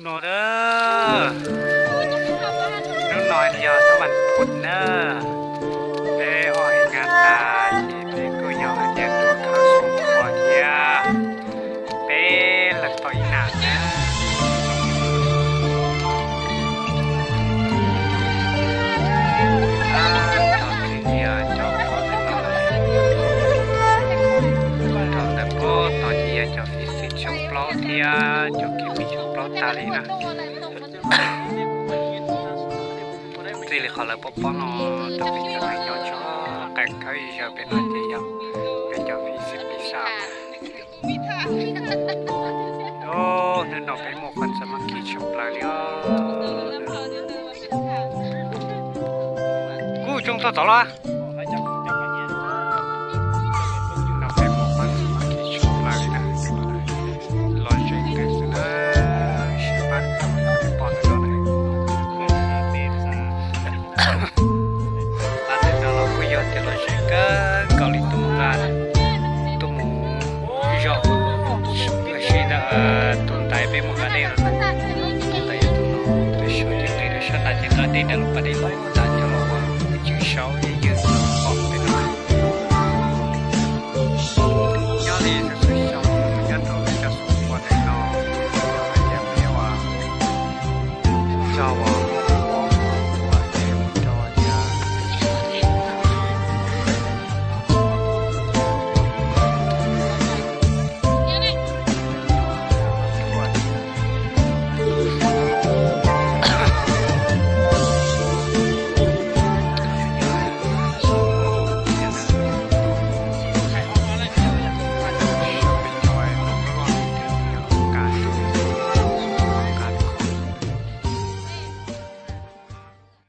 No na, hnub no yog hnub vas phuv na, peb ua hais nqa tas ces peb kuj yog hais tias tuaj khawb xoo khuas thiab, peb leeg tau ib nas na. Tod ces yog cov pom ntawm no, rau ntawm pem tod ces yog cov fij xib tshooj plaub thiab cov kev fij tshooj plaub tag li na. Txij li qhov lawv pob pob no rau peb cov neeg nyob tso, qee khawb zaws pem no ces yog peb cov fij xib pis xab. Hnub no peb muaj fun xab mas kis tshaj plaws li os. Kuj tsoo txog tod los. No peb muaj fun xab mas kis tshaj plaws li na. Los zeeg kawg xwb na, sib pab pom ntawm no na. Pab ntawm no los kuj yog tias los zeeg kawg nkaus li tuaj mus nqa, tuaj mus zov, sib ntawd tus ntaiv peb mus nqa dej los, tus ntaiv yog tus no, tus saum ces nqis rau sab nrad ces nqa dej ntawm lub pas dej los.